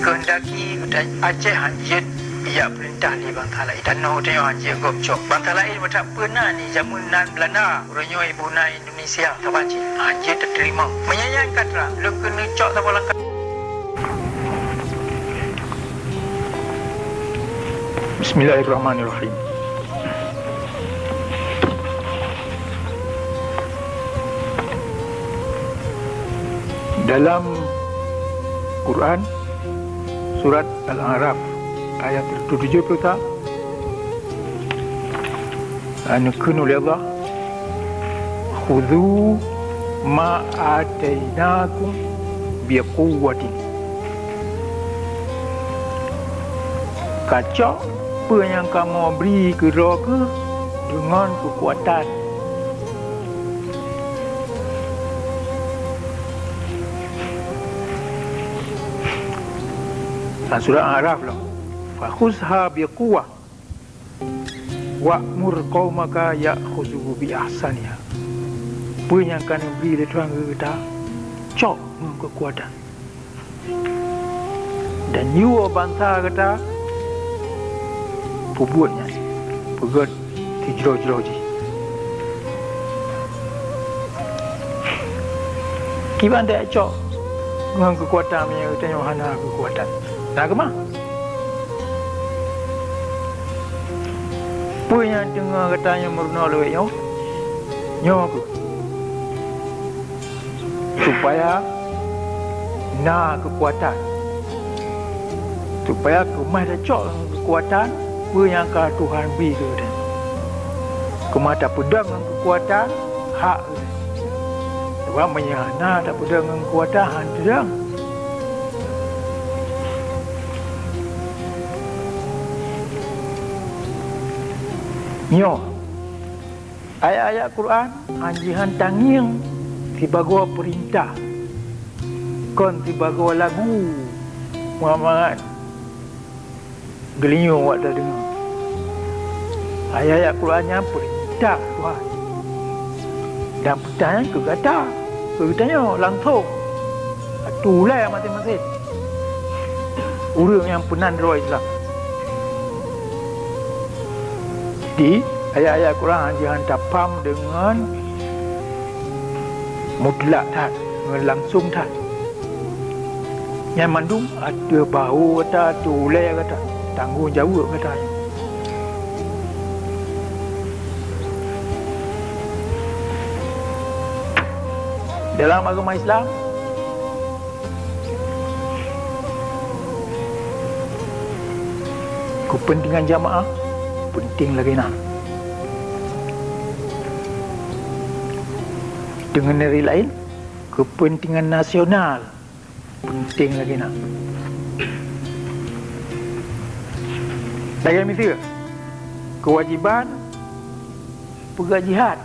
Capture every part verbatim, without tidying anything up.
Keuhendaki geutanyoe Aceh hanjeuet jak peurintah lé bansa laén. Tanoh geutanyoe hanjeuet gob cok. Bansa laén bak that peue na ni jameun nan Beulanda, uroe nyoe ibu na Indonesia, saban cit. Hanjeuet teuteurimong. Meunyoe nyan ka trang, lôn keuneuk cok saboh langkah. Bismillahirrahmanirrahim. Dalam Quran, surat Al-A'raf, ayat tujuh puluh sa, neukheun lé Allah, "Khudzu ma atainakum biquwwatin." Kacok peue nyang kamoe bri keu droe kheueh deungon keukuatan. Lam surat Al-A'raf lom, "Fakhuzha biquwwah wa'mur qaumaka ya'khudzu bi ahsaniha." Peue nyang ka neubri lé Tuhan keu gata, cok ngon keukuatan. Dan yue bansa gata peubuet nyan, peugét sijroh-jroh jih. Kiban tacok ngon keukuatan meunyoe geutanyoe hana keukuatan? Na keumah? Peue nyang teungoh gata nyang meurunoe lawét nyoe? Nyoe kheueh. Supaya na keukuatan, supaya keumah tacok ngon keukuatan peue nyang ka Tuhan bri keu geutanyoe. Keumah tapeudong ngon keukuatan hak geutanyoe. Sabab meunyoe hana tapeudong ngon keukuatan, hana teudong. Nyoe, ayat-ayat Quran han jihan tangieng sibagoe peurintah, kon sibagoe lagu mangat-mangat geulinyueng awak tadeungoe. Ayat-ayat Quran nyan peurintah Tuhan. Dan peurintah nyan keu gata, keu geutanyoe langsong. Atu ulée maséng-maséng ureuëng nyang peunan droe Islam. Jadi, ayat-ayat Quran han jihan tapham deungon mutlak that, ngon langsong that. Nyan mandum ateueh bahô gata, ateueh ulée gata, tanggong jaweueb gata nyan. Dalam agama Islam, keupeuntengan jamaah peunteng lagée na. Deungon neurie laén, keupeuntengan nasional peunteng lagée na. Lagée miseue, keuwajéban peugah jihad.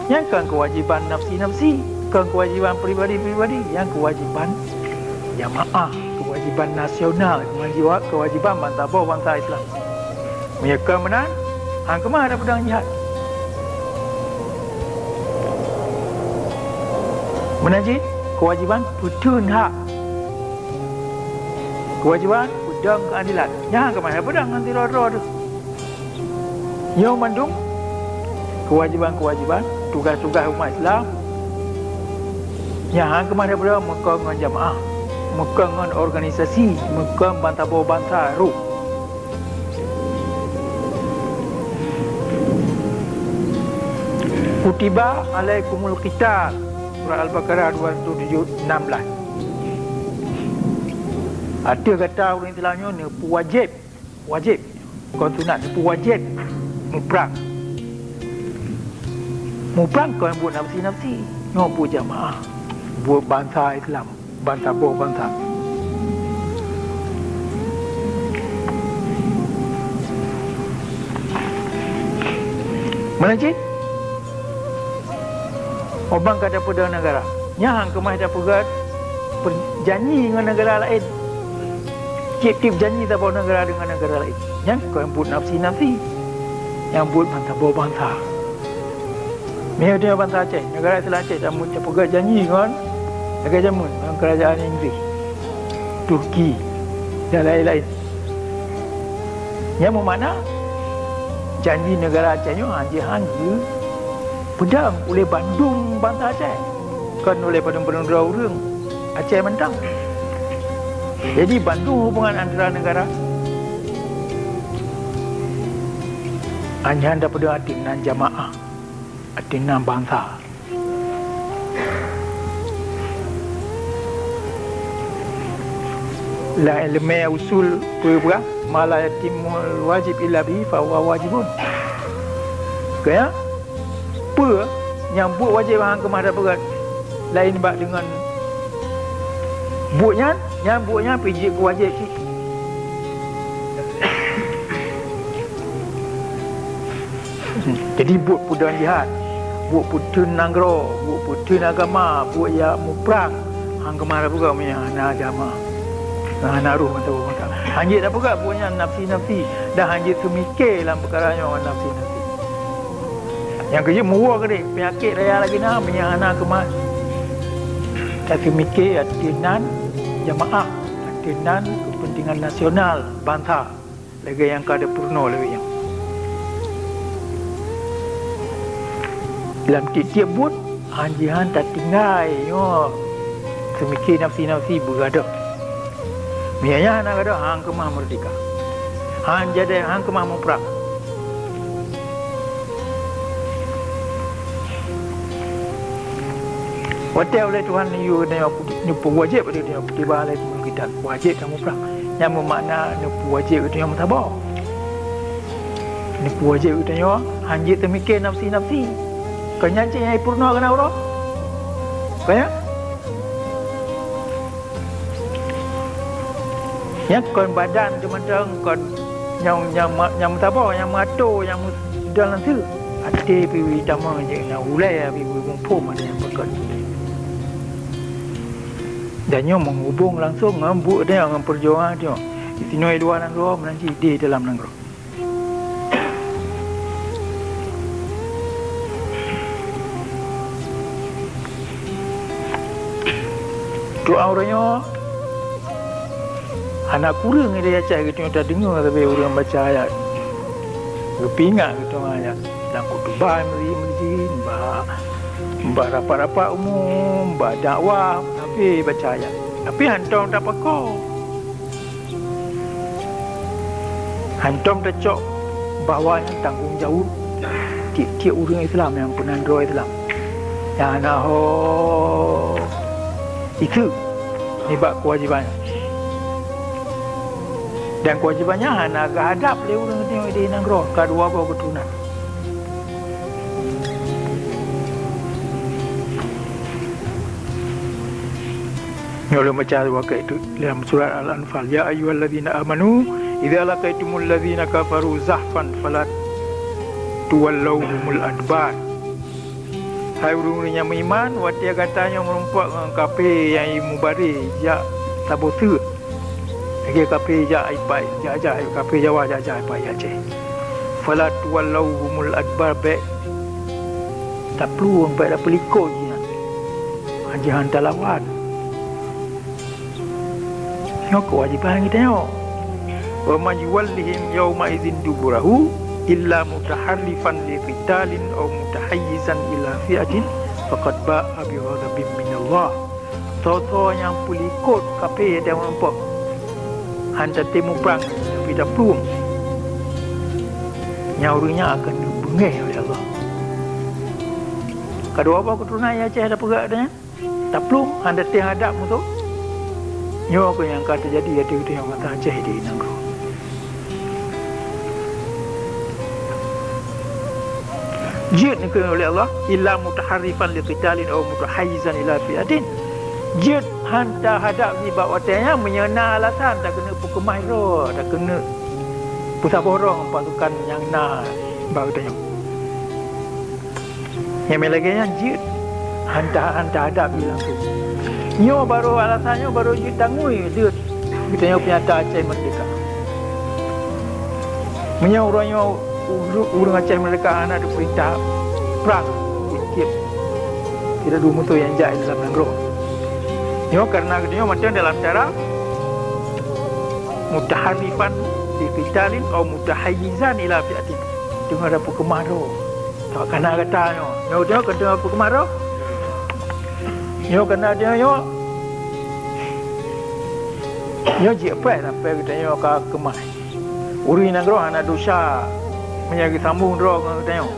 Nyan kon keuwajéban nafsi-nafsi, kon keuwajéban pribadi-pribadi, nyan keuwajéban jamaah, keuwajéban nasional, keuwajéban, keuwajéban bansaboh bansa Islam. Meunyoe kon meunan, han keumah tapeudong jihad. Meunan cit keuwajéban peuteun hak, keuwajéban peudong keuadilan, nyan han keumah tapeudong ngon sidroe-droe teuh. Nyoe mandum keuwajéban-keuwajéban, tugaih-tugaih umat Islam nyang han keumah daripada meukong ngon jamaah, meukong ngon organisasi, meukong bansaboh bansa rôh. Kutiba alaikumul qital, Surat Al-Baqarah dua ratus tujuh enam belas. Ateueh gata ureuëng Islam nyoe neupeuwajéb, wajéb, kon sunat, neupeuwajéb muprang. Muprang kon buet nafsi-nafsi, nyoe buet jamaah, buet bansa Islam, bansaboh bansa. Meunan cit, Obang ka tapeudong neugara, nyan han keumah tapeugah per-, janji ngon neugara laén. Tieb-tieb janji saboh neugara deungon neugara laén, nyan kon buet nafsi-nafsi, nyan buet bansaboh bansa. Miseue bansa Aceh, neugara Islam Aceh, tamu-, tapeugah janji ngon lagée jameun ngon keurajeuen Inggris. Turki, dan laén-laén. Nyan meumakna janji neugara Aceh nyoe hanjeuet han geupeudong uleh bandum bansa Aceh, kon uleh padum-padum droe ureuëng Aceh mantong. Jadi bandum hubungan antara neugara hanjeuet han tapeudong ateueh nan jamaah, ateueh nan bansa. Lam ileumèe usul peue, "Ma la yatimmul wajib illa bihi fa huwa wajibun." Keu nyan, peue nyang buet wajéb han keumah tapeugét laén bak deungon buet nyan, nyan buet nyan pih jeuet keu wajéb cit. Jadi buet peudong jihad, buet peutheun nanggroe, buet peutheun agama, buet jak muprang, han keumah tapeugét meunyo hana agama, hana roh mantong. Hanjeuet tapeugét buet nyan nafsi-nafsi, dan hanjeuet seumiké lam peukara nyoe ngon nafsi-nafsi. Nyang keujeuet meuwoe keudeh, peunyakét raya lagée na meunyo hana keumah taseumiké ateueh nan jamaah, ateueh nan keupeuntengan nasional bansa. Lagée nyang ka teupurunoe lé nyan. Lam tieb-tieb buet, han jihan tatinggai nyoe seumiké nafsi-nafsi beugadôh. Meunyo nyan hana gadôh, han keumah meurdeka. Han jadi, han keumah muprang. Watée ulée Tuhan neuyue geutanyoe, neupeuwajéb geutanyoe, kutiba alaikumul qital, wajéb tamuprang. Nyan meumakna neupeuwajéb geutanyoe meusaboh. Neupeuwajéb geutanyoe hanjeuet teumiké nafsi-nafsi. Kon nyan cit nyang jipeurunoe keunan uroe? Kon nyan? Nyan kon badan teuh mantong, kon nyang, nyang ma-, nyang meusaboh, nyang meuato, nyang meudong lam teuk. Até pih tamong jeuet na ulée pih muphom ada nyang peugét. Dan nyoe meuhubong langsong ngon buet tanyoe, ngon peujuangan tanyoe. Disinoe di luwa nanggroe, meunan cit di dalam nanggroe. Doa uroe nyoe hana kureueng di Aceh geutanyoe tadeungoe sabe ureuëng baca ayat. Geupeuingat geutanyoe ayat lam khutubah meuji-meuji, bak, bak rapat-rapat umum, bak dakwah, sabe baca ayat. Tapi hántom tapakoe. Hántom tacok bahwa nyan tanggong jaweueb tieb-tieb ureuëng Islam nyang peunandroe Islam nyang hana ho iseue nibak keuwajéban nyan. Dan keuwajéban nyan hana geuhadab lé ureuëng di nanggroe ka dua boh keuturonan. Nyoe lôn baca dua kali tu dalam surat Al-Anfal, "Ya ayyuhallazina amanu, idza laqaitumul ladzina kafaru zahfan fala tuwallauhumul adbar." Hai ureuëng-ureuëng nyang meuiman, watée gata nyoe meurumpok ngon kafé nyang mubaré jak saboh teuk, lagée kafé jak ipat jak-jak, kafé Jawa jak-jak ipat Aceh. "Fala tuwallauhumul adbar," bék taplueng, bék tapeulikot jih nyan. Hanjeuet han talawan. Nyoe keuwajéban geutanyoe. "Wa man yuwallihim yauma idzin duburahu illa mutaharrifan liqitalin aw mutahayyizan ila fi'atin faqad ba'a bighadabin minallah." Soe-soe nyang peulikot kafé dan meurumpok, han tatem muprang, tapi taplueng, nyan ureuëng nyan akan neubeungéh ulée Allah. Ka dua boh keuturonan Aceh tapeugah geutanyoe, taplueng, han tatem hadab musoh. Nyoe keuh nyang ka teujadi ateueh geutanyoe mata Aceh di nanggroe. Jeuet neukheun ulée Allah, "Illa mutaharrifan liqitalin aw mutahayyizan ila fi'atin." Jeuet han tahadab jih bak watée nyan meunyoe na alasan takeuneuk peukeumah droe, takeuneuk peusaboh droe ngon pasukan nyang na bak geutanyoe. Nyang lagée nyan jeuet han ta-, han tahadab jih langsong. Nyoe barô alasan nyoe barô jeuet tangui deuet geutanyoe peunyata Aceh meurdeka. Meunyoe uroe nyoe ureuëng Aceh meurdeka hana teupeurintah prang tieb-tieb sidroe musoh nyang jak dalam nanggroe. Nyoe kareuna geutanyoe mantong dalam cara Mutaharrifan li qitalin aw mutahayyizan ila fi'atin. Teungoh tapeukeumah droe. Ka na gata nyoe. Nyoe, nyoe ka teungoh peukeumah droe. Nyoe ka na teungoh nyoe. Nyoe jeuet pih sampai geutanyoe ka keumah. Ureueng nanggroe hana desya meunyoe geusambong droe ngon geutanyoe.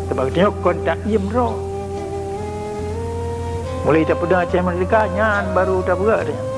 Sabab geutanyoe kon taiem droe. Mulai tapeudong Aceh Merdeka, nyan baru tapeugah geutanyoe.